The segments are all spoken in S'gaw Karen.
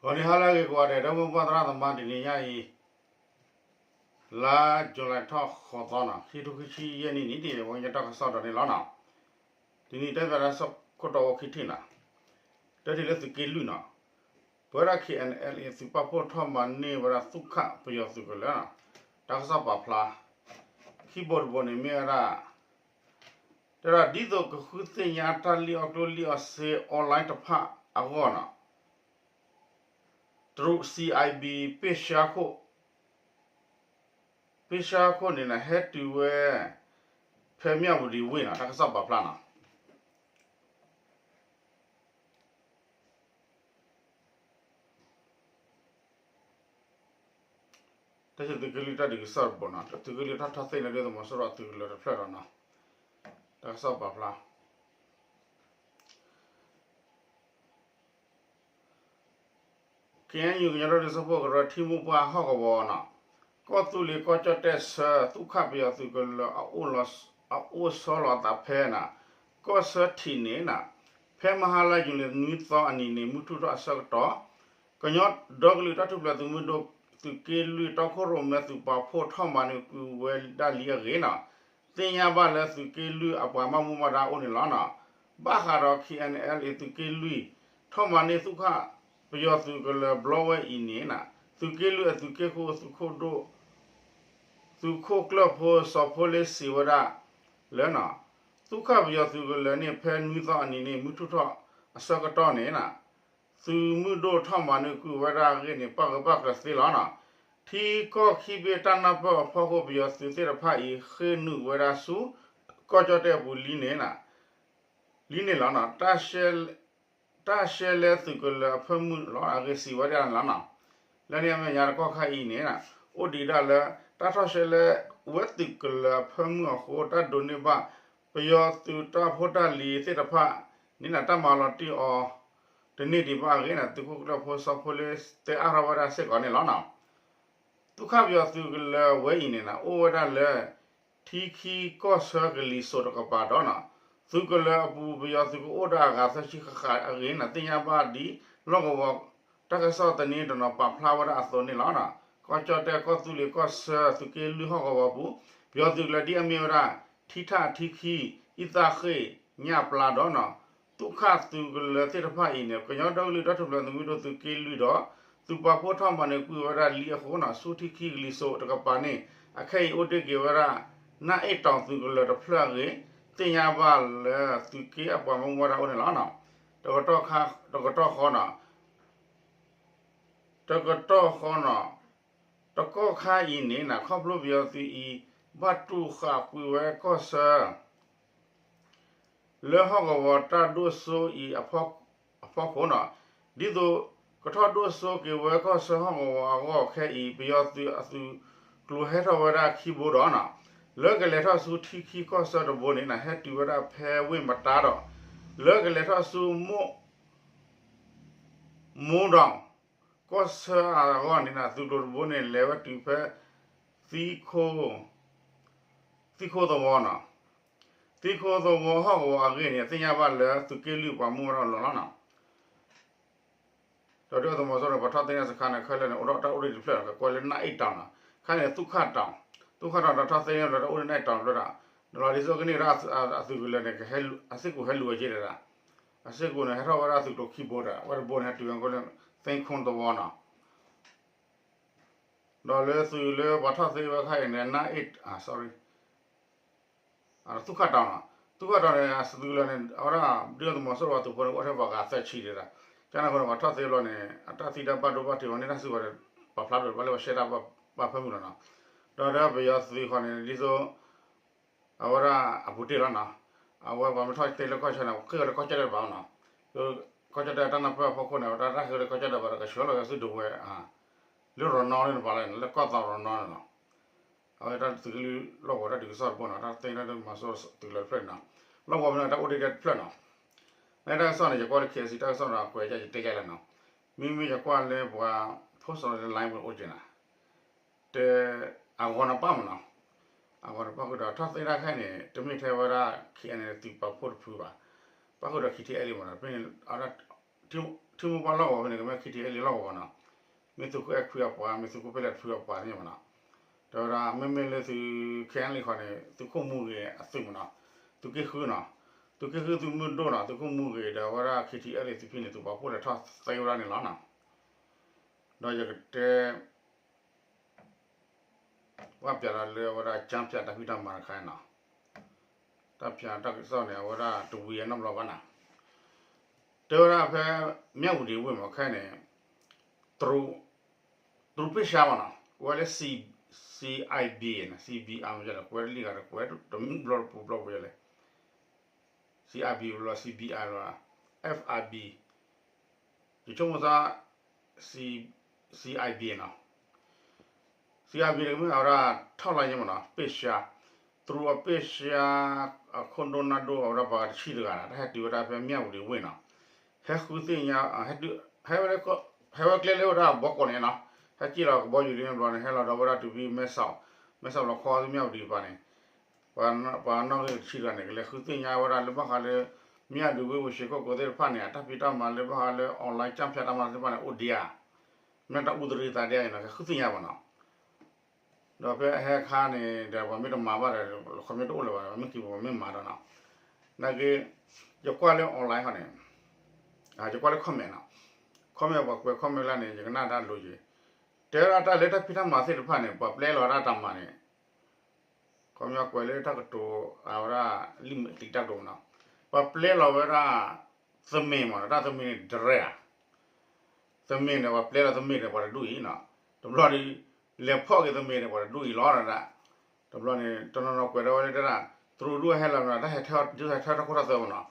ဂီၤနံၤဟါလၢအဂ့ၤကိးဂၤဒဲး ဒီပုၢ်ဝဲၢ်သရၣ်သမါ တနံၤညါအံၤ လါ July ထီၣ်ဃိးသီနီၤ ခံထိခံဆံယဲၢ်နံၣ်န့ၣ် ဒ်အဝဲကညီတၢ်ကစီၣ်ဒီးန့ၣ်လီၤနီၤ. တနံၤတဲဘၣ်တၢ်ကစီၣ်ခိၣ်တီအိၣ်ခံထံၣ်နီၤ, တၢထံၣ်လၢသုးက့လွံၢ်နီၤ, ပဝဲဒၣ် K N L A သုးပာ်ဖှိၣ်ထီၣ်မၤန့ၢ်ဝဲဒၣ်သူၣ်ခၣ်ပယီၤသုးကလၢၤနီၤ, တၢ်ကစီၣ်ပာ်ဖျါ ခံဘိတဘိန့ၣ်မ့ၢ်ဝဲဒၣ် တဲဒၣ်ဒ်သိးကဃုသ့ၣ်ညါတၢ်လံၣ်အီၣ်ကျိၣ်လံၣ်အီၣ်စ့ online တဖၣ်အဂီၢ်နီၤ, တရူး C I B ပ့ၢ်ဆှါခိၣ် ပ့ၢ်ဆှါခိၣ်န့ၣ်နီၤ ဟဲတုၤဝဲ ဖဲမၠၣ်ဝတံၤဝ့ၢ်နီၤ တၢ်ကစီၣ်ပာ်ဖျါနီၤ. တၢ်သုးက့လွံၢ်တၢ်ဒုးကစီၣ်တဘိနီၤ, သုးက့လွံၢ်တၢ်ထီၣ်သ့ၣ်ညါဒ်သုးမီၤစိရိၤအသုးကလၢၤတဖျၢၣ်ဒီးနီၤ, တၢ်ကစီၣ်ပာ်ဖျါ K N U ကညီဒီကလုာ်စၢဖှိၣ်ကရၢထံမိၢ်ပှၢ်ဟီၣ်ကဝီၤနီၤ, ကီၢ်သူလ့ၤကီၢ်ကၠီၣ်တဲၣ်ဆှၢ သူၣ်ခၣ်ပယီၤသုးကလၢၤ အအိၣ်ဆီလီၤအသးဖဲနီၤ, ကီၢ်ဆၢထံးန့ၣ်နီၤ, ဖဲမဟါလါယူၤလံနွံသီအနံၤန့ၣ် မုၢ်ထူၣ်ထီၣ်အဆၢကတီၢ် ကညီဒီကလုာ်တၢ်ထူၣ်ဖျဲးသုးမုၢ်ဒိၣ် သုးက့လွံၢ်တီခိၣ်ရိၣ်မဲ သုးပာ်ဖှိၣ်ထီၣ်မၤန့ၢ်ကွံာ်ဝဲဒၣ်လံအဂ့ၢ်နီၤ, သ့ၣ်ညါဘၣ်လၢသုးက့လွံၢ်အပှၤဘၣ်မူဘၣ်ဒါအိၣ်န့ၣ်လီၤနီၤ. ဘၣ်ဃးဒီး K N L A သုးက့လွံၢ် ထီၣ်မၤန့ၢ်သူၣ်ခၣ်ပယီၤသုးကလၢၤဘျီဝဲအံၤန့ၣ်နီၤ, သုးက့လွံၢ်အသုးက့ဃု သုးခိၣ်ဒိၣ် သုးခိၣ်ကျၢၢ်ဖိစီၤဖိလ့စံးဝဲဒၣ်လၢနီၤ, သူၣ်ခၣ်ပယီၤသုးကလၢၤန့ၣ် ဖဲနွံသီအနံၤန့ၣ် မုၢ်ထူၣ်ထီၣ်အဆၢကတီၢ်န့ၣ်နီၤ, သုးမုၢ်ဒိၣ်ထီၣ်မၤန့ၢ်ကွံာ်ဝဲဒၣ်အဂ့ၢ်န့ၣ် ပၣ်ဂၢၢ်ပၣ်ကျၢၤသ့လီၤနီၤ. ထံကီၢ်ခံဘ့ၣ်တၢ်နၢ်ပၢၢ်အဖီခိၣ် ပယီၤသုးသ့ၣ်တဖၣ်အံၤ ဃ့ၢ်နုာ်ဝဲဒၣ်ဆူ ကီၢ်ကၠီၣ်တဲၣ်အပူၤလံန့ၣ် လံန့ၣ်လီၤနီၤ. တၢ်ရှဲလဲသုးကလၢၤအဖၢမုၢ်လီၤအဂ့ၢ်စံးဝဲဒၣ်န့ၣ်လီၤနီၤ. လၢန့ၣ်အမဲာ်ညါတကီၢ်ခါအံၤန့ၣ် အိၣ်ဒံးဒၣ်လၢ တၢ်ထီၣ်ရှဲလဲဝဲသုးကလၢၤအဖၢမုၢ်အဃိ တၢ်ဒိးန့ၢ်ဘၣ် ပယီၤသုးတၢ်ဖိတၢ်လံၤသ့ၣ်တဖၣ်န့ၣ်နီၤ တၢ်မၤလီၤတံၢ်အီၤ တန့ၢ်ဒံးဘၣ်အဂ့ၢ်န့ၣ် သုးခိၣ်ကျၢၢ်ဖိစီၤဖိလ့တဲအါထီၣ်ဝဲဒၣ်စ့ၢ်ကီးန့ၣ်လီၤနီၤ. သူၣ်ခၣ်ပယီၤသုးကလၢၤဝဲအံၤန့ၣ်နီၤ အိၣ်ဝဲဒၣ်လၢ ထံခံကီၢ်ဆၢကလံၤစိးတကပၤဒီးနီၤ, သုးကလၢၤအပူၤ ပယီၤသုးကအိၣ်ဒၣ်အဂၤသၢဆံဃၣ်ဃၣ်အဂ့ၢ်န့ၣ် သ့ၣ်ညါဘၣ်ဒ် လီၢ်ကဝီၤတၢ်ကစီၣ်သန့တနီၤပာ်ဖျါဝဲဒၣ်အသိးန့ၣ်လီၤ. ကီၢ်ကၠီၣ်တဲၣ် ကီၢ်သူလ့ၤ ကီၢ်ဆၢ သုးက့လွံၢ်ဟီၣ်ကဝီၤပူၤ ပယီၤသုးကလၢၤဒ်အမ့ၢ်ဝဲဒၣ် ထံထၣ်ထံခံ အံသၣ်ဃ့ၢ် ညၣ်ပျါဒီးနီၤ သူၣ်ခၣ်သုးကလၢၤသ့ၣ်တဖၣ်အံၤန့ၣ် ကညီဒီကလုာ်တၢ်ထူၣ်ဖျဲးသုးမုၢ်ဒိၣ်သုးက့လွံၢ်ဒီး သုးပာ်ဖှိၣ်ထီၣ်မၤန့ၢ်ကွံာ်ဝဲဒၣ်လံအဃိနီၤ ဆူထံခံကလံၤစိးတကပၤန့ၣ် အခဲအံၤအိၣ်တ့ၢ်က့ၤဝဲဒၣ် နၢ်အ့ၣ်တီၤသုးကလၢၤတဖျၢၣ်အဂ့ၢ် သ့ၣ်ညါဘၣ်လၢသုးက့အပှၤဘၣ်မူဘၣ်ဒါအိၣ်န့ၣ်လီၤ. တကတီၢ်ဃီနီၤ တကတီၢ်ဃီနီၤ တကီၢ်ခါအံၤန့ၣ်နီၤ ခီဖျိပယီၤသုးအံၤ ဘၣ်တူၢ်ဃာ်ကွံာ်ဝဲကီၢ်ဆၢ လၢဟီၣ်ကဝီၤတၢ်ဒိၣ်စိအံၤအဖီခိၣ်နီၤ, ဒ်သိးကထီၣ်ဒိၣ်စိက့ၤဝဲကီၢ်ဆၢဟီၣ်ကဝီၤအဂီၢ်ခဲအံၤ ပယီၤသုးအသုးကျိၤဟဲထီၣ်ဝဲဒၣ်ခံဘိဒီးနီၤ, လၢကလဲၤထီၣ်ဆူထံခံကီၢ်ဆၢတဘိန့ၣ်နီၤ ဟဲတုၤဝဲဒၣ်ဖဲဝ့ၢ်မတါဒီး လၢကလဲၤထီၣ်ဆူ မိၢ်ဒီး ကီၢ်ဆၢအဂီၢ်န့ၣ်နီၤ သုးကျိၤတဘိန့ၣ် လဲၤဝဲတုၤဖဲ သံ သံခိသဝီနီၤ, သံခိသဝီဟီၣ်ကဝီၤအဂ့ၢ်န့ၣ် သ့ၣ်ညါဘၣ်လၢသုးက့လွံၢ်ပှၤမူဘၣ်ဒါလီၤလီၤနီၤ. ဒီးဒုၣ်ဒါသုးမီၤစိရိၤန့ၣ် ပှၤထီၣ်သ့ၣ်ညါစခါန့ၣ် ခဲလၢာ်န့ၣ် အိၣ်ဒီးတၢ်အိၣ်ဒံးတဖျၢၣ် ကကွဲးလၢနၢ်အ့ၣ်တီၤနီၤ, ခါန့ၣ် သူၣ်ခၣ်တီၤ, သူၣ်ခၣ်တီၤဒီးထီၣ်သ့ၣ်ညါလၢတၢ်အိၣ်ဒံးနၢ်အ့ၣ်တီၤတဖျၢၣ်ဒီး ဒီးလီၤဒ်သိးကန့ၢ်ဝဲဒၣ်အသုးကလၢၤန့ၣ် အစ့ၢ်ကီးဟဲလူၤဝဲက့ၤဒီး အစ့ၢ်ကီးန့ၣ် ဟဲထီၣ်ဝဲဒၣ်သုးကျိၤခံဘိဒီး ဝဲတဘိန့ၣ် ဟဲတုၤဝဲကိးလၢ သ့ၣ်ခိသဝီနီၤ, ဒီးလၢသုးလၢပှၤထီၣ်သ့ဝဲခါအံၤန့ၣ် နၢ်အ့ၣ် sorry သူၣ်ခၣ်တီၤနီၤ, သူၣ်ခၣ်တီၤန့ၣ် အသုးကလၢၤန့ၣ် အဝဲဒၣ် ဒုၣ်ဒါသုးမီၤစိရိၤအသုးဖိန့ၣ် အိၣ်ထဲပှၤဂၤသၢဆံဒံးဒီး ကန့ၣ်အဃိန့ၣ် ပှၤထီၣ်သ့ဘျီန့ၣ် အတၢ်သံတၢ်ဘၣ်ဒိဘၣ်ထံးဝဲန့ၣ် တၢ်စုကဝဲၤဒီး ပာ်ဖျါထီၣ်ဘၣ်လၢပှၤရှဲတၢ်ဘၣ်ဖၢမုၢ်လီၤနီၤ, ဒီးဒီးပယီၤသုးဃီန့ၣ် ဒ်သိး အဝဲဒၣ်အပူၤတ့ၢ်လီၤနီၤ, အဝဲပှၤမ့ၢ်ထီၣ်သ့လၢကီၢ်ဆၢန့ၣ် ဃ့ၢ်ဝဲလၢကီၢ်ကၠီၣ်တဲၣ်တပၤနီၤ, ကီၢ်ကၠီၣ်တဲၣ်တၢ်နၢ်ပၢၢ်အဖီခိၣ်န့ၣ် အဝဲတၢ်ဃ့ၢ်လၢကီၢ်ကၠီၣ်တဲၣ်တပၤဒီးကဆှၢလီၤက့ၤဆူဒဝဲ လၢရီနီန့ၣ်တပၤလီၤန့ၣ် လၢကီၢ်သီရီနီန့ၣ်လီၤ, အဝဲတၢ်သုးက့လွံၢ်လီၢ်ကဝီၤတၢ်ဒုးကစီၣ်တဘိနီၤ တၢ်သ့ၣ်ညါတၢ်မၤစိသုးကလၢၤတဖျၢၣ်န့ၣ်နီၤ, လီၢ်ကဝီၤမ့ၢ်တၢ်အိၣ်ဒံးတဖျၢၣ်နီၤ, မ့ၢ်တၢ်ကစီၣ်န့ၣ် ယကွၢ်လၢ K I C တၢ်ကစီၣ်ဒီးကွဲးယတဲယလဲၣ်နီၤ, မ့မ့ၢ်ယကွၢ်လၢပှၤ post လၢ line ပူၤအိၣ်က့ၤနီၤ တဲ အဂီၤနပၣ်မနီၤ, အဂီၤနပၣ်ဃုာ်ဒီးထီၣ်သ့တၢ်ခဲအံၤန့ၣ် တမ့ၢ်ထဲဝဲဒၣ် K N L A သုးပာ်ဖှိၣ်တဖုဘၣ်, ပၣ်ဃုာ်ဒီး K T L A မနီၤ, ဖဲန့ၣ် ထံ ထံမိၢ်ပှၢ်လီၢ်ကဝီၤဖဲန့ၣ် ကမ့ၢ် K T L A လီၢ်ကဝီၤနီၤ, မ့ၢ်သုးခိၣ်အဲၣ်ခွံအပှၤ မ့ၢ်သုးခိၣ်ဖဲလဲၣ်တဖုအပှၤသ့ၣ်ညါမနီၤ, တဲဝဲဒၣ် မ့မ့ၢ်လၢသုး ခဲအံၤလံခီန့ၣ် သုးခိၣ်မူဂ့ၤအသုးမနီၤ, သုးက့ဃုနီၤ, သုးက့ဃုသုးမုၢ်ဒိၣ်နီၤ, သုးခိၣ်မူဂ့ၤဒီးအဝဲဒၣ် K T L A သုးဖံန့ၣ် သုးပာ်ဖှိၣ်လဲၤထီၣ်သ့ဝဲဒၣ်န့ၣ်လီၤနီၤ, ဒီးယကတဲ ဘၣ်ပျးဒီးလၢအဝဲဒၣ်ကၠၢ်ဖၠးတၢ်ဖံးတၢ်မၤတခါနီၤ, တၢ်ဖၠးတၢ်ကစီၣ်န့ၣ် အဝဲဒၣ်တဝံၤအနီတဘျီဘၣ်နီၤ, တဲဝဲဒၣ်ဖဲ မြဝတီဝ့ၢ်မး ခဲအံၤန့ၣ် တရူးပ့ၢ်ဆှါမနီၤ ကွဲးလၢ C I B နီၤ C B I မ့ၢ်လဲၣ် ကွဲးတလံၤဂၤဒီး ကွဲးတမုၢ်ဘျီတပူၤဘျီပူၤလဲၣ် C I B လီၤ C B I လီၤ F I B ယဆိကမိၣ်သး C I B နီၤ C I B န့ၣ်မ့ၢ်အဝဲဒၣ် ထောက်လှမ်းရေး မနီၤ ပ့ၢ်ဆှါ, တရူးအပ့ၢ်ဆှါ အခိၣ်ဒိၣ်နၢ်ဒိၣ်အဝဲဒၣ်ပှၤတဆံတဂၤနီၤ တၢ်ဟဲတုၤဝဲဒၣ်ဖဲ မြဝတီဝ့ၢ်နီၤ, ဟဲဃုသ့ၣ်ညါ ဟဲဝဲ ဟဲဝဲကျဲလၢဝဲဒၣ်ဘီကီးန့ၣ်နီၤ, ဟဲစံၣ်လီၤကဘီယူၤလံန့ၣ်ဘျီန့ၣ် ဟဲလီၤဒီးဝဲဒၣ်တုၤဖဲမဲဆီး, မဲဆီးလီၤခီ မြဝတီပၤန့ၣ် ပှၤနီၣ်ဂံၢ်တဆံတဂၤန့ၣ် ကလဲၤဃုသ့ၣ်ညါဝဲဒၣ်လၢဘၣ်ဃးလၢ မြဝတီဝ့ၢ် ဝ့ၢ်စ့ၢ်ကီးကိးသ့ၣ်တဖၣ်န့ၣ် အတၢ်ဖံးတၢ်မၤလၢဘၣ်ဃးလၢ online ကၠၢ်ဖၠးတၢ်မၤသ့ၣ်တဖၣ်န့ၣ် အိၣ်ဒံးဧါ, မ့ၢ်တၢ်အူသရံးသးဒံးဧါနီၤ ကလဲၤဃုသ့ၣ်ညါဘၣ်နီၤ, ဒီးဖဲအဟဲခါန့ၣ်ဒီး ပှၤမ့ၢ်တမၤဘၣ်ဒီး လီခီမ့ၢ်တအိၣ်လၢၤဘၣ် ပှၤမ့ၢ်က့ၤပှၤမ့ၢ်မၤဒီးနီၤ, နာ်က့ ယကွၢ်လၢ online ခီန့ၣ် ယကွၢ်လၢ comment နီၤ, comment ပှၤကွဲး comment လၢန့ၣ် ယကနၣ်တၢ်လိၤယံၤ, တဲဝဲဒၣ်တၢ်လၢတၢ်ဖံးတၢ်မၤသ့ၣ်တဖၣ်န့ၣ် ပှၤပျဲလီၤဒၣ်တၢ်မၤန့ၣ် ခီပညီကွဲးလၢတၢ်ကတိၤ အဝဲဒၣ် လံာ်မ့ၢ်တံာ်တာ်ကတိၤမနီၤ, ပှၤပျဲလီၤဝဲဒၣ် သမ့ၢ်မနီၤ တၢ်သမ့ၢ်န့ၣ် ဒရဲၣ်ဧါ, သမ့ၢ်န့ၣ် ပှၤပျဲလီၤသမ့ၢ်န့ၣ် ပှၤတဒူၣ်အံၤနီၤ, တဘျီဒီး လဲၤဖီၣ်က့ၤသမ့ၢ်န့ၣ် ပှၤတဒူၣ်အံၤလီၤဒၣ်, တဘျီန့ၣ် တနီၤနီၤကွဲးဒၣ်ဝဲလၢတၢ် တရူးဒူၣ်ဟဲလီၤမနီၤ တၢ်ဟဲထီၣ်တၢ်ခိၣ်ထီၣ်သၢမနီၤ,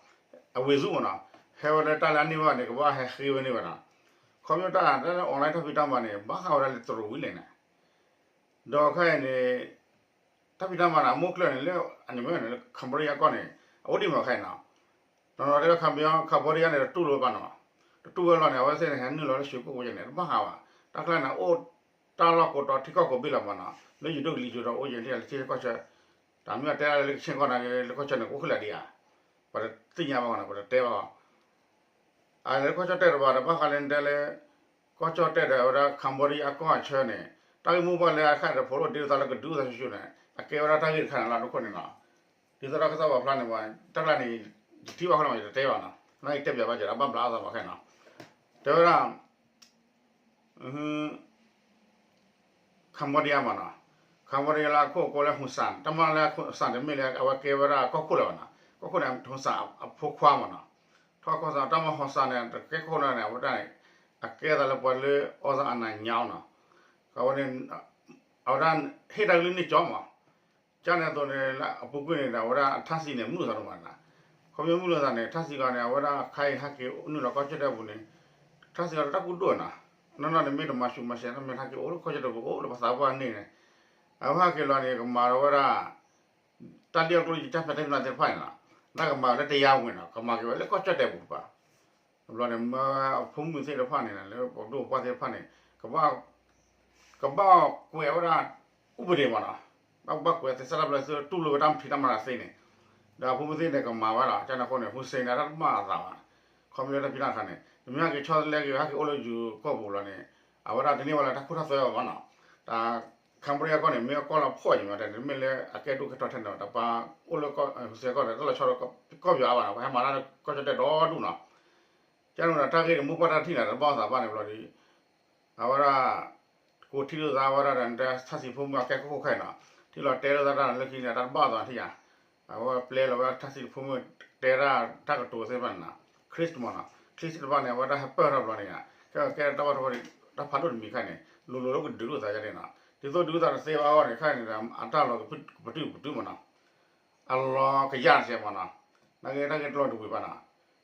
အဝ့ၢ်သူမနီၤ, ဟဲဝဲလၢတၢ်လၢအန့ၢ်ဘၣ်န့ၣ် ကဘၣ်ဟဲဃ့ဝဲန့ၢ်ဘၣ်နီၤ, ခီပညီတၢ်တၢ်လၢ online တၢ်ဖံးတၢ်မၤန့ၣ် ဘၣ်ဃးဝဲဒၣ်လၢတရူးဝံၤလဲၣ်န့ၣ် ဒီးခဲအံၤန့ၣ် တၢ်ဖံးတၢ်မၤန့ၣ် အမိၢ်ကျၢၢ်န့ၣ် လၢအန့ၣ်မ့ၢ်န့ၣ် လၢ Cambodia ကီၢ်န့ၣ် အအိၣ်ဒံးမးခဲအံၤနီၤ, နီၤနီၤတဲလၢ Cambodia န့ၣ် တတူၢ်လိာ်ဘၣ်နီၤ, တတူၢ်ဝဲလီၤန့ၣ် အဝဲသ့ၣ်န့ၣ် ဟဲနုာ်လီၤလၢရွှေကုက္ကိုန့ၣ် တဘၣ်ဃးဘၣ်, တၢ်ကျါန့ၣ် အိၣ်တၢ်လီၢ်ကိးတီၤထံကီၢ်ကိးဘ့ၣ်လီၤမနီၤ, လၢယဒိၣ်ကလံၤယိၤဒီးအိၣ်ယဲၢ်ထံၣ်လၢထံကီၢ်ဆၢ, တၢ်မ့ၢ်အတဲဒၣ်လၢကဆ့ကီၢ်န့ၣ် လၢကီၢ်ဆၢန့ၣ် ကအိၣ်ဃုာ်လၢဒံးဧါ, ပှၤတသ့ၣ်ညါဘၣ်မနီၤ ပှၤတတဲဘၣ် အလၢကီၢ်ကၠီၣ်တဲၣ်တဘၣ်ဒီး ဘၣ်ဃးလၢနတဲလၢ ကီၢ်ကၠီၣ်တဲၣ်ဒီး အဝဲဒၣ် Cambodia အကီၢ်အဆၢန့ၣ် တၢ်ဂ့ၢ်မိၢ်ပှၢ်လၢအခါဒီး ဖိးလိာ်ဒ့လိာ်သးလၢကဒုးသးဆူၣ်ဆူၣ်န့ၣ် အကဲဝဲဒၣ်တၢ်ဂ့ၢ်တခါန့ၣ်လီၤ ဒိခိၣ်န့ၣ်လီၤ. ဒ်သိးတၢ်ကစီၣ်ပာ်ဖျါန့ၣ် တၢ်ကျါန့ၣ် ယထံၣ်ဘၣ်ဃိလီၤ ယတတဲဘၣ်နီၤ နာ်က့တဲပၠးဘၣ်ကဒီး ဘၣ်ဘျးအသးဘၣ်ခဲနီၤ တဲဝဲဒၣ် Cambodia မနီၤ, Cambodia လၢအခိၣ်ကိးလၢ Hun Sen တၢ်မၤလၢ Hun Sen တမ့ၢ်လၢအဝဲကဲဝဲဒၣ်ကီၢ်ခိၣ်လၢၤဘၣ်နီၤ, ကီၢ်ခိၣ်န့ၣ် Hun Sen အဖိခွါမနီၤ, ထီၣ်ကီၢ်စၢ် တၢ်မၤ Hun Sen န့ၣ် တကဲခိၣ်န့ၣ် အဝဲဒၣ်န့ၣ် အကဲသးလၢပှၤလၢ အီၣ်သးအနၢ်ညါနီၤ, အဝဲန့ၣ် အဝဲဒၣ် ဟ့ၣ်တၢ်ကလုၢ်န့ၢ်ကၠီမး ကန့ၣ်အသိးန့ၣ် လၢအပူၤကွံာ်န့ၣ်ဒီး အဝဲဒၣ်ထၣ်စံးန့ၣ် မုာ်လိာ်သးဒိၣ်မးနီၤ, ခီဖျိမုာ်လိာ်သးန့ၣ် ထၣ်စံးဂီၤန့ၣ် အဝဲဒၣ်ခါအံၤဟဲက့ၤနုာ်လီၤကီၢ်ကၠီၣ်တဲၣ်ပူၤန့ၣ် ထၣ်စံးဂီၤတၢ်ကူၣ်ဒိၣ်နီၤ, နီၢ်နီၢ်န့ၣ်မ့ၢ်တမၤဆူးမၤဆဲး တၢ်မ့ၢ်ဟဲက့ၤအိၣ်လၢကီၢ်ကၠီၣ်တဲၣ်ပူၤ ကအိၣ်လၢပသးပှၢ်န့ၣ်န့ၣ်, အဝဲဟဲက့ၤလီၤန့ၣ် ကမၤဒီးဝဲဒၣ် တၢ်လံၣ်အီၣ်ကျိၣ် ကၠၢ်ဖၠးတၢ်ဖံးတၢ်မၤသ့ၣ်တဖၣ်န့ၣ်လီၤ, လၢကမၤဝဲလၢတယါဝ့ၤနီၤ ကမၤက့ၤဝဲလၢကီၢ်ကၠီၣ်တဲၣ်ပူၤတပၤ တဘျီန့ၣ် မ့ၢ်အဖိမုၣ်သ့ၣ်တဖၣ်န့ၣ် လၢပဒိၣ်ပှၢ်သ့ၣ်တဖၣ်န့ၣ် ကဘၣ်ကွဲးဝဲဒၣ် ဥပဒေမးနီၤ, ဘၣ်ဘၣ်ကွဲးသဆၣ်တၢ်ဘျၢသ့ တူၢ်လိာ်ဝဲတၢ်ဖံးတၢ်မၤတၢ်သ့န့ၣ်, ဒီးအဖိမုၣ်သ့ၣ်န့ၣ် ကမၤဝဲလီၤ ကန့ၣ်အဃိန့ၣ် ဟူစ့န့ၣ် တၢ်တဘၣ်အသးဘၣ်, ခီဖျိလၢတၢ်ဖံးတၢ်မၤတခါန့ၣ် တမ့ၢ်ဟဲက့ၤဆီတလဲက့ၤ ဟဲက့ၤအိၣ်လၢယိၤကီၢ်ပူၤလီၤန့ၣ် အဝဲဒၣ်တန့ၢ်ဝဲလၢတၢ်ခိၣ်ထီၣ်သၢဘၣ်နီၤ, တၢ် Cambodia ကီၢ်န့ၣ် မ့ၢ်အကီၢ်လၢဖှီၣ်ယံၤမး တမ့ၢ်လၢအကဲဒိၣ်ကဲထီထဲန့ၣ် တပၢ်အိၣ်လၢဟူစ့ကီၢ်န့ၣ် တၢ်လီၤဆီလၢကီၢ်ပယီၤအါဘၣ်နီၤ ပှၤဟဲမၤတၢ်လၢကီၢ်ကၠီၣ်တဲၣ်ဒီဒူၣ်နီၤ, ကန့ၣ်ဒီး တၢ်ဂ့ၢ်န့ၣ် မိၢ်ပှၢ်တၢ်ထံၣ်န့ၣ် တဘၣ်အသးဘၣ်န့ၣ်ဘျီဒီး အဝဲဒၣ် ကိးထံၣ်လိာ်သးဝဲဒၣ်ဒီး ထၣ်စံးဖိမုၣ်အကဲခိၣ်ခိၣ်ခဲအံၤနီၤ, ထံၣ်လီၤတဲလိာ်သးတၢ်လၢခံန့ၣ် တၢ်တဘၣ်အသးထံၣ်ယါ, အဝဲပျဲလီၤဝဲထၣ်စံးဖိမုၣ်တဲဒၣ်တၢ်ကတိၤသ့ၣ်တဖၣ်န့ၣ်နီၤ, Chris မးနီၤ, Chris တဖၣ်န့ၣ် အဝဲဒၣ်ဟဲပၢၢ်ထီၣ်ဘျီန့ၣ်ယါ, ကဲကဲတၢ်ဘၣ်ထီၣ်တၢ်ဖးဒိၣ်တမံၤခဲအံၤန့ၣ် လိၤလိၤလၢကဒုးလိာ်သးယါန့ၣ်နီၤ, ဒ်သိးဒုးသးတသ့ဘၣ်အဂီၢ်န့ၣ် ခဲအံၤန့ၣ်ဒီး အတၢ်လီၤကပတုာ်ကပတုာ်မးနီၤ အလီၤကယၢ်တစဲးမးနီၤ, နာ်က့တၢ်ဂ့ၢ်တလီၤတဝံၤဘၣ်နီၤ,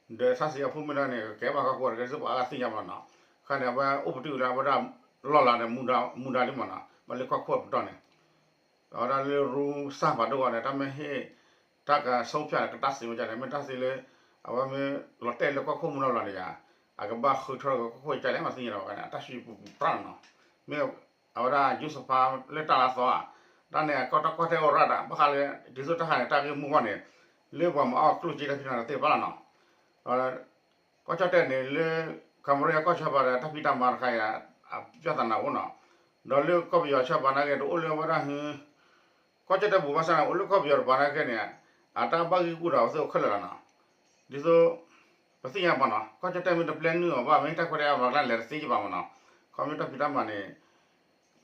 ဒီးထၣ်စံးအဖိမုၣ်ဒၣ်န့ၣ် ကဲဘၣ်ကီၢ်ခိၣ် ကဲစ့ၢ်ပှၤအဂၤသ့ၣ်ညါမးနီၤ, ခဲအံၤန့ၣ် အဝဲအိၣ်ပတုာ်လၢအဝဲဒၣ်လီၢ်လၤဒီး မူဒါလံမးနီၤ, ဘၣ်လၢကီၢ်ခိၣ်အပတီၢ်န့ၣ်, အဝဲဒၣ်လၢရူစၢ်ဖးဒိၣ်အဂီၢ်န့ၣ် တၢ်မ့ၢ်ဟ့ၣ် တၢ်ကဆိဖၠးကတၢ်စံးဝဲဒၣ်န့ၣ် မ့ၢ်တၢ်စံးလၢ အဝဲမ့ၢ်လီၤတဲာ်လၢကီၢ်ခိၣ်မူနီၢ်လီၤန့ၣ်ယါ, အကဘၣ်ဃုထၢကီၢ်ခိၣ်ကလဲၣ်မးသ့ၣ်ညါလီၤဝဲန့ၣ် အတၢ်စံးပူၤပူၤပြၣ်နီၤ, မ့ၢ် အဝဲဒၣ်ယူစဖါလၢတၢ်လၢသီဧါ, တၢ်န့ၣ် အကီၢ်တၢ်ကွၢ်တဲအိၣ်ရၣ်တၢ် ဘၣ်ဃးလၢ ဒ်သိးတၢ်ဃးန့ၣ် တၢ်ဂ့ၢ်မိၢ်ပှၢ်န့ၣ် လၢပှၤမၤအီၣ်ကျိၣ်စ့တၢ်ဖံးတၢ်မၤသ့ၣ်တဖၣ်လီၤနီၤ, ကီၢ်ကၠီၣ်တဲၣ်န့ၣ်လၢ ကီၢ်ပယီၤကီၢ်ဆၢပၤဒီး တၢ်ဖံးတၢ်မၤတခါအံၤ အပြဿနာအိၣ်နီၤ, ဒီးလၢကီၢ်ပယီၤဆၢပၤနာ်က့ တအိၣ်လၢဝဲဒၣ်ဟု ကီၢ်ကၠီၣ်တဲၣ်ပူၤဘၣ်ဆၣ်န့ၣ် အိၣ်လၢကီၢ်ပယီၤတပၤနာ်က့န့ၣ် အတၢ်ဘၣ်ဂံၢ်ဂူာ်ဒီးအဝဲသ့ၣ်အိၣ်ခဲလၢာ်လီၤနီၤ, ဒ်သိး ပသ့ၣ်ညါပှၤနီၤ ကီၢ်ကၠီၣ်တဲၣ်မ့ၢ်တပျဲနုာ်အီၤဘၣ် မ့ၢ်တၢ်ခွဲးတၢ်ယာ်ဘၣ်ကျါလဲၤတသ့ကဘၣ်မးနီၤ, ခီဖျိတၢ်ဖံးတၢ်မၤန့ၣ်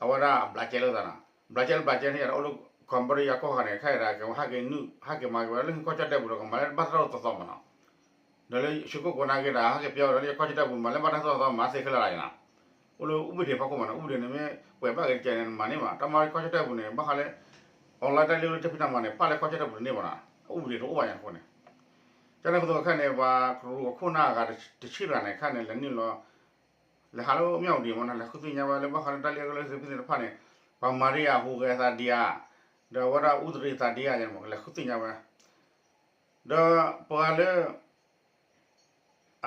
အဝဲဒၣ်အဘျးကဲလိာ်သးနီၤ, ဘျးကဲလၢဘျးကဲန့ၣ် အိၣ်လၢ ကီၢ်ပယီၤကီၢ်ဃာ်န့ၣ် ခဲအံၤဒၣ်ကဟဲက့ၤနုာ် ဟဲက့ၤမၤက့ၤဝဲဒၣ်လၢကီၢ်ကၠီၣ်တဲၣ်ပူၤဒီး ကမၤလၢဘၣ်တၢ်တီၢ်သီသီမးနီၤ, ဒီးလၢဆူကိၣ်ကိးနာ်က့ဒီး ဟဲက့ၤပျဲဝဲဒၣ်လၢ ကီၢ်ကၠီၣ်တဲၣ်ပူၤ မၤလၢဘၣ်တၢ်တီၢ်သီသီ မၤသ့ခဲလၢာ်လၢ်နီၤ, အိၣ်လၢဥပဒေဖီခိၣ်မးနီၤ, ဥပဒေန့ၣ်မ့ၢ်ပှဲၤဘၣ်က့ၤတကဲန့ၣ် နမၤန့ၢ်မး, တၢ်မၤလၢကီၢ်ကၠီၣ်တဲၣ်ပူၤန့ၣ် ဘၣ်ဃးလၢ online တၢ်လၢတၢ်ဖံးတၢ်မၤန့ၣ် ပာ်လၢကီၢ်ကၠီၣ်တဲၣ်ပူၤတန့ၢ်ဘၣ်နီၤ, အဥပဒေတအိၣ်ဘၣ်ညါအဃိန့ၣ်, ကန့ၣ်အဃိသတးခဲအံၤန့ၣ် ပှၤကရူၢ်ခိၣ်နၢ်အဂၤတဆံတဂၤန့ၣ် ခဲအံၤန့ၣ် လဲၤနုာ်လီၤ လဲၤဟးလၢမၠၣ်ဝတံၤမးနီၤ, လဲၤဃုသ့ၣ်ညါဝဲလၢဘၣ်ဃးလၢတၢ်လံၣ်အကလၢသ့ၣ်ဖဲန့ၣ်တဖၣ်န့ၣ် ပှၤမၤဒံးဧါ ဟူးဂဲၤသးဒံးဧါ, ဒီးအဝဲဒၣ်အူတရံးသးဒံးဧါန့ၣ်မး လဲၤဃုသ့ၣ်ညါဝဲ, ဒီးပှၤလၢ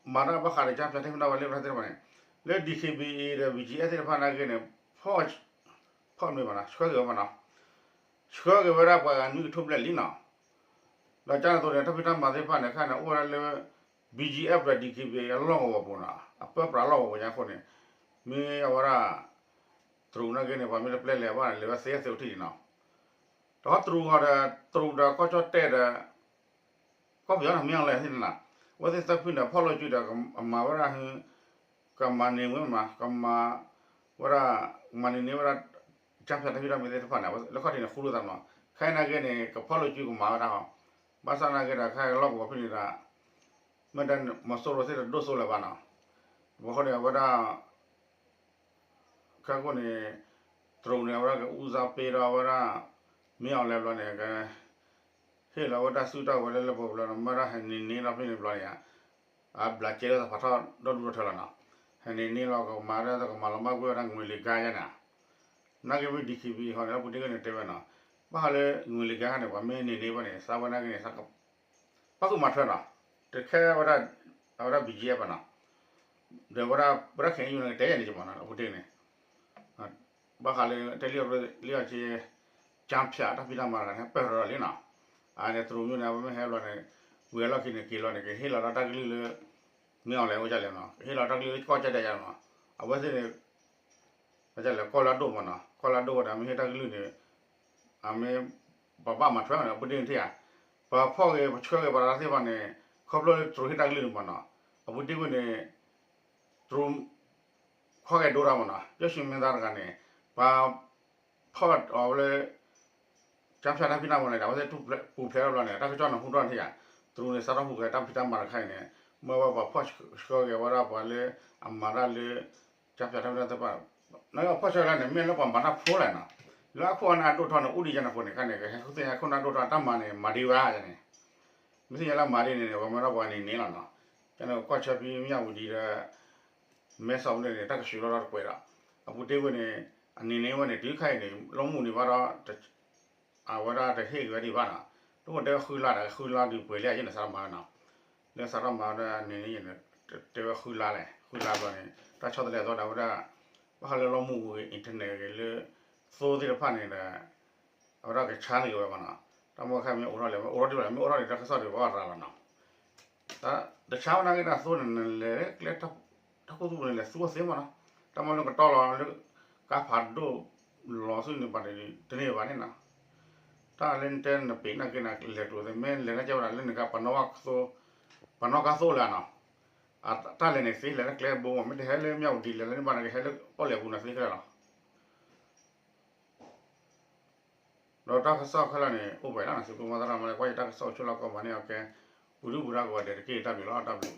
မၤတၢ်ဘၣ်ဃးဒီး ကၠါဖၠးတၢ်ဖံးတၢ်မၤလၢပရၢသ့ၣ်တဖၣ်န့ၣ် လၢ DKBA ဒီး BGF သ့ၣ်တဖၣ်နာ်က့န့ၣ် ဖီၣ် ဖီၣ်မ့ၢ်ဘၣ်နီၤ ဆှၢက့ၤဝဲမးနီၤ, ဆှၢက့ၤဝဲဒၣ်ပှၤဂၤနွံကထိဘျဲၣ်လံနီၤ, ဒီးကန့ၣ်အသိးန့ၣ် တၢ်ဖံးတၢ်မၤသ့ၣ်တဖၣ်န့ၣ် ခဲအံၤန့ၣ် အိၣ်ဝဲဒၣ်လၢ BGF ဒီး DKBA အလီၢ်ကဝီၤပူၤနီၤ, အပၢပြးလီၢ်ကဝီၤပူၤညါအဃိန့ၣ် မ့ၢ်အဝဲဒၣ် တရူးနာ်က့န့ၣ် ပှၤမ့ၢ်တပျဲလဲၤဘၣ်န့ၣ် လဲၤဝဲသ့သ့အိၣ်ထံၣ်န့ၣ်နီၤ, ဒီးတရူးဂီၤဒီး တရူးဒီးကီၢ်ကၠီၣ်တဲၣ်ဒီး ကီၢ်ပယီၤန့ၣ် မ့ၢ်အီၤလဲၣ်သ့ၣ်န့ၣ်နီၤ, အဝဲသ့ၣ်သၢဖုန့ၣ် ဖီၣ်လိာ်စုဒီး အမၤဝဲဒၣ်ဟု ကမၤန့ၢ်ဝဲမး ကမၤဝဲဒၣ် မၤန့ၢ်န့ၢ်ဝဲဒၣ် ကၠါဖၠးတၢ်ဖံးတၢ်မၤသ့ၣ်တဖၣ်န့ၣ် လၢခီၣ်ထံးန့ၣ် ဃူလိာ်သးမးနီၤ, ခဲအံၤနာ်က့န့ၣ် ကဖီၣ်လိာ်စုကမၤဝဲဒၣ်ဟီ, ဘၣ်ဆၣ်နာ်က့ဒီး ခဲအံၤလီၢ်ကဝီၤဖဲန့ၣ်ဒီး မ့ၢ်တၢ်မီၤစိရိၤသ့ၣ်တဒိၣ်စိလၢၤဘၣ်နီၤ, အဃိန့ၣ် အဝဲဒၣ် ခဲကိာ်န့ၣ် တရူးန့ၣ် အဝဲဒၣ်ကအူစါပ့ဒီးအဝဲဒၣ် မ့ၢ်အီၤလဲၣ်ဘျီန့ၣ် က ဟ့ၣ်လီၤဝဲတၢ်စုတၢ်ဝဲၤလၢလၢပှဲၤပှဲၤလီၤနီၤ, မ့ၢ်ဒၣ်ဟဲန့ၢ်န့ၢ်လီၤဖဲန့ၣ်ဘျီန့ၣ် အဘျးကဲလၢသးဖးထီၣ်ဒီဒူၣ်ဒီထၢလီၤနီၤ, ဟဲန့ၢ်န့ၢ်လီၤကမၤဒၣ်ကမၤလီၤမၢ်ကွံာ်ဝဲဒၣ်ငွေလံၤကါယါန့ၣ်, နာ်က့မ့ၢ် DKBA ဟီန့ၣ် လၢပူၤတ့ၢ်ကန့ၣ်တဲဝဲနီၤ, ဘၣ်ဃးလၢငွေလံၤကါန့ၣ် ပှၤမ့ၢ်န့ၢ်န့ၢ်ဘၣ်န့ၣ် သးဝဲနာ်က့န့ၣ် သးက ပၣ်ဃုာ်မၤထွဲနီၤ, တခဲဝဲဒၣ် အဝဲဒၣ် BGF ဘၣ်နီၤ, ဒီးဝဲဒၣ် ပဝဲဒၣ် ခဲအံၤယူၢ်န့ၣ် ကတဲယဲၢ်န့ၣ်ကမနီၤ အပူၤတ့ၢ်န့ၣ်, ဘၣ်ဃးလၢတဲလံအီၤက့ၤ ကၠါဖၠးတၢ်ဖံးတၢ်မၤတဂၤန့ၣ် ပၢၢ်ထီၣ်လံနီၤ, အန့ၣ်တရူးမ့ၢ်န့ၣ် အဝဲမ့ၢ်ဟဲဘျီန့ၣ် ဝံၤအလီၢ်ခံန့ၣ် က့ၤလီၤန့ၣ် ကဟ့ၣ်လီၤဒီးတၢ်ကလုၢ်လၢ မ့ၢ်အီၤလဲၣ်ဝဲဒ်လဲၣ်နီၤ, ကဟ့ၣ်လီၤတၢ်ကလုၢ်လၢကီၢ်ကၠီၣ်တဲၣ်ယါနီၤ, အဝဲသ့ၣ်န့ၣ် ဘၣ်လဲၣ် ကီၢ်လၢအဒိၣ်မနီၤ, ကီၢ်လၢအဒိၣ်ဝဲဒီး မ့ၢ်ဟ့ၣ်တၢ်ကလုၢ်န့ၣ် အမ့ၢ် ပဘၣ်မၤထွဲမနီၤ အပူၤတ့ၢ်န့ၣ်ထံၣ်ဧါ, ပဖီၣ်ဂ့ၤ ပဆှၢဂ့ၤ ပှၤတၢ်သ့ၣ်တဖၣ်န့ၣ် ခီဖျိလၢတရူးဟ့ၣ်တၢ်ကလုၢ်န့ၣ်မနီၤ, အပူၤတ့ၢ်ဝဲန့ၣ် တရူး ခီၣ်ဂဲၤဒိတၢ်မနီၤ, ယိၣ်ၡူမ့ၢ်သါတဂၤန့ၣ် ပှၤ ဖီၣ်အီၤဝဲလၢ ကၠါဖၠးတၢ်ဖံးတၢ်မၤန့ၣ်ဒီး အဝဲသ့ၣ်ပူၤဖျဲးထီၣ်ဘျီန့ၣ် တၢ်ကစီၣ်န့ၣ်ဟူထီၣ်န့ၣ်ဧါ, တရူးန့ၣ် စးထီၣ်ဟူးဂဲၤတၢ်ဖံးတၢ်မၤတခါအံၤန့ၣ် မ့ၢ်ဝဲပှၤဖီၣ်ဆှၢဂဲၤဝဲဒၣ်ပှၤလၢအမၤတၢ်လၢ ကၠါဖၠးတၢ်ဖံးတၢ်သ့ၣ်တဖၣ်, နကဖီၣ်ဆှၢလၢန့ၣ် မ့ၢ်လၢပှၤမၤတၢ်ဖိလဲၣ်နီၤ, လၢအခိၣ်အနၢ်ဒိၣ်ထီၣ်န့ၣ် အိၣ်ဒံးယါန့ၣ်အဃိန့ၣ် ခဲန့ၣ် ကဟဲဃုသ့ၣ်ညါခိၣ်နၢ်ဒိၣ်ထီၣ်တၢ်မၤန့ၣ် မၤဒံးဝဲန့ၣ် မ့ၢ်သ့ၣ်ညါလၢမၤဒ်န့ၣ်န့ၣ် ပှၤမၢထီၣ်ပှၤန့ၣ်န့ၣ်လီၤနီၤ, ကန့ၣ်ကီၢ်ဆၢဖံမၠၣ်ဝတံၤဒီး မဲဆီးဖဲန့ၣ် တၢ်ကဆှၢလီၤဒီးတကွဲးဒီး အပူၤတ့ၢ်ဝဲန့ၣ် အန့ၣ်န့ၣ်ဝဲန့ၣ် တုၤခါအံၤန့ၣ် လီမူၢ်န့ၣ်ဘၣ်ဒီး အဝဲဒၣ်တဟ့ၣ်က့ၤဝဲဒံးဘၣ်နီၤ, တအိၣ်တဲဝဲဃုလါဒီး ဃုလါဒုးပှဲၤလံယဲၢ်န့ၣ် စးထီၣ်မၤနီၤ, လၢစးထီၣ်မၤဝဲဒၣ်န့ၣ်န့ၣ် တဲဝဲဃုလါလဲၣ် ဃုလါဘျီန့ၣ် တၢ်ဆီတလဲအသီဒီးဝဲဒၣ် ဘၣ်ဃးလၢလီမူၢ်ဂ့ၤ internet ဂ့ၤလၢ သိသ့ၣ်တဖၣ်န့ၣ်ဒီး အဝဲဒၣ်ကဆါန့ၢ်က့ၤဝဲမနီၤ, တၢ်မ့ၢ်ခါမ့ၢ်အိးထီၣ်လံ မ့ၢ်အိးထီၣ်ဒံးဘၣ်န့ၣ် မ့ၢ်အိးထီၣ်န့ၣ် တၢ်ကစီၣ်ဒံးဘၣ်အီၣ်ရၤလီၤနီၤ, တၢ်တဆါဝဲနာ်က့တၢ်သိန့ၣ် နလဲၤကျဲ တၢ်ခိၣ်သူန့ၣ် လဲၤသူအီၤသ့မနီၤ, တၢ်မ့ၢ်လၢကတီၢ်လီၤလၢ ကါဖးဒိၣ်လီၤဆူန့ၣ်ဘၣ်န့ၣ် တန့ၢ်ဘၣ်န့ၣ်နီၤ, တၢ်လၢနတဲနပ့ၤနာ်က့န့ၣ် လဲၤကျိၤသ့ မ့ၢ်လဲၤနာ်က့ဝဲဒၣ်လၢနကါ ပနီၣ်ကါသိၣ်လဲၣ်နီၤ, တၢ်လဲၤန့ၣ်သ့လဲၤလၢကျဲဘိမး မ့ၢ်တဟဲလၢမၠၣ်ဝတံၤလဲၤလၢန့ၣ်ဘၣ်န့ၣ် ကဟဲလၢပီၣ်လဲၣ်ပူၤန့ၣ်သ့ခဲလၢာ်လီၤ. ဒီးတၢ်ကစီၣ်ခဲလၢာ်န့ၣ် အိၣ်ပှဲၤလီၤနီၤ, သုးခိၣ်မီၤသရၣ်မၤလၢ ကွၢ်ယတၢ်ကစီၣ်အိၣ်ဆိးလီၤကီးမၤန့ၢ်အီၤကဲ, ပူၤဒုပူၤဒါကိးဂၤဒဲးတက့ၢ် တၢ်ဘျုးလီၤ တၢ်ဘျုး